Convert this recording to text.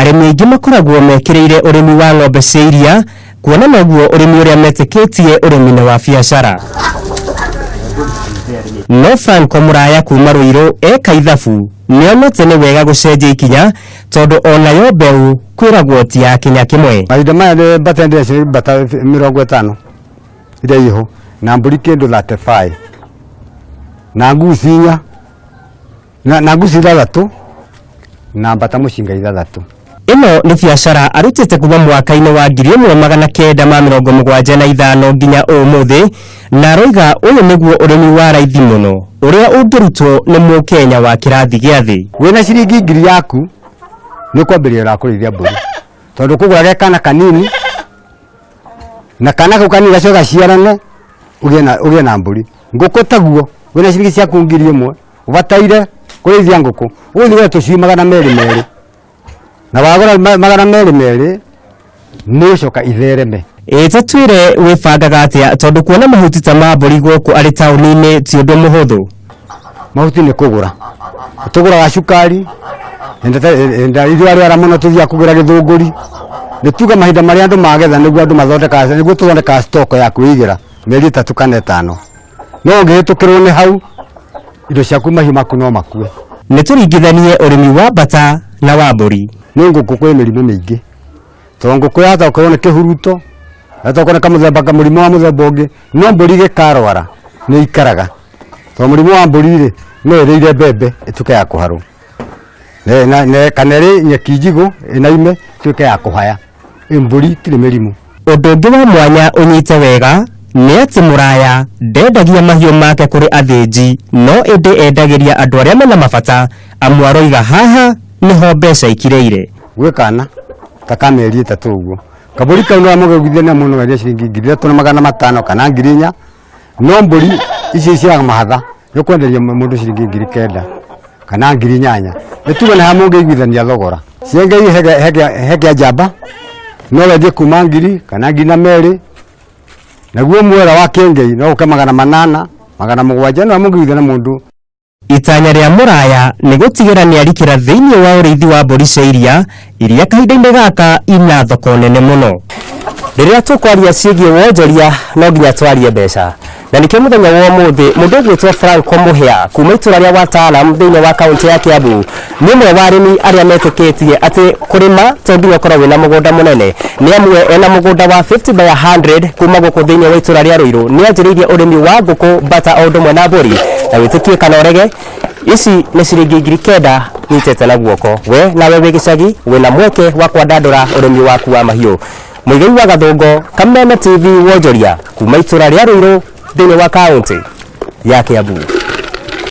Arĩmi aingĩ makoragwo mekĩrĩire ũrĩmi wa ng'ombe cia iria kuona noguo ũrĩmi ũrĩa metĩkĩtie ũrĩmi-inĩ wa biacara. No Franco Mũraya kuma Ruiru eka ithabu nĩonete nĩ wega gũcenjia ikinya tondũ onayo mbeũ kwĩragwo ti ya kinya kĩmwe. Mahinda maya nĩ mbata ndĩreciria mbata 50 iria iho na mbũri kĩndũ 35 na nguci 4 na nguci 6 na mbata mũcinga 6. Ĩno nĩ biacara arutĩte kuma mwaka-inĩ wa 1975 nginya ũmũthĩ, na aroiga ũyũ nĩguo ũrĩmi wa raithi mũno ũrĩa ũngĩrutwo nĩ mũkenya wa kĩrathi gĩa thĩ. Wĩna ciringi 1000 yaku nĩ ũkwambĩrĩria ũra kũrĩithia mbũri, tondũ kũgũra ge kana kanini na kana kau kanini gacoke gaciarane ũgĩe na mbũri. Ngũkũ taguo wĩna ciringi ciaku 1000 ũbataire kũrĩithia ngũkũ ũgũthiĩ ũgũre tũcui 200 na wagũra 200 nĩ ũcoka ithereme. Ĩ ta twĩre wĩbangaga atĩa tondũ kuona mahuti ta ma mbũri gũkũ arĩ taũni-inĩ ti ũndũ mũhũthũ. Mahuti nĩ kũgũra, tũgũraga cukari, ithuĩ arĩa ara mũno tũthiaga kũgĩra gĩthũngũri. Nĩ tuga mahinda marĩa andũ magetha nĩguo andũ mathondekaga, nĩguo tũthondekaga stock ya kwĩigĩra mĩeri 3 kana 5. No ũngĩhĩtũkĩrwo nĩ hau indo ciaku mahiũ maku no makue. Nĩ tũringithanie ũrĩmi wa mbata na wa mbũri. Nĩ ngũkũ kwĩ mĩrimũ mĩingĩ, tondũ ngũkũ yahota gũkorwo nĩ kĩhuruto, yahota gũkorwo nĩ kamũthemba ka mũrimũ wa mũthemba ũngĩ, no mbũri ĩgĩkarwara nĩ ikaraga, tondũ mũrimũ wa mbũri rĩ no ĩrĩire mbembe ĩtuĩke ya kũharwo, kana ĩrĩ nyeki njigũ ĩna ime ĩtuĩke ya kũhaya. Mbũri itirĩ mĩrimũ. Ũndũ ũngĩ wa mwanya ũnyite wega nĩ atĩ Mũraya ndendagia mahiũ make kũrĩ athĩnji, no ĩndĩ endagĩria andũ arĩa mena mabata, amu aroiga haha nĩho mbeca ikirĩire. Gwĩ kana ta ka mĩeri 3 ũguo, kabũri kau no amũgũithania mũno wendia ciringi 3500 kana 4000, no mbũri ici cia mahatha nĩ ũkwenderia mũndũ ciringi 9000 kana 8000. Nĩ tuge nĩ ha mũngĩiguithania thogora. Ciengei hege njamba no wendie kuma 1000 kana 2000, naguo mwera wa kĩengei no ũke 800 700, no mũngĩiguithania mũndũ. Itanya rĩa Mũraya nĩ gũtigĩra nĩ arikĩra thĩinĩ wa ũrĩithi wa mbũri cia iria iria kahinda-inĩ gaka ina thoko nene mũno. Rĩrĩa tũkwaria ciĩgiĩ wonjoria no nginya twarie mbeca, na nĩkĩo mũthenya wa ũmũthĩ mũndũ ũgwĩtwo Franco Mũhĩa kuma itũra rĩa Watalam thĩinĩ wa kaũntĩ ya Kiambu nĩ ũmwe wa arĩmi arĩa metĩkĩtie atĩ kũrĩma to nginya ũkorwo wĩna mũgũnda mũnene. Nĩ amwe ena mũgũnda wa 50 by 100 kuma gũkũ thĩinĩ wa itũra rĩa Ruiru nĩ anjĩrĩirie ũrĩmi wa ngũkũ, mbata o ũndũ ũmwe na mbũri, na wĩtĩkie kana ũrege ici nĩ ciringi 9000 nyitĩte na guoko. We nawe wĩ gĩcagi wĩna mweke wa kwandandũra ũrĩmi waku wa mahiũ. Mũigai wa Gathũngo, Kameme TV wonjoria kuma itũra rĩa Ruiru thĩinĩ wa kaũntĩ ya Kiambu.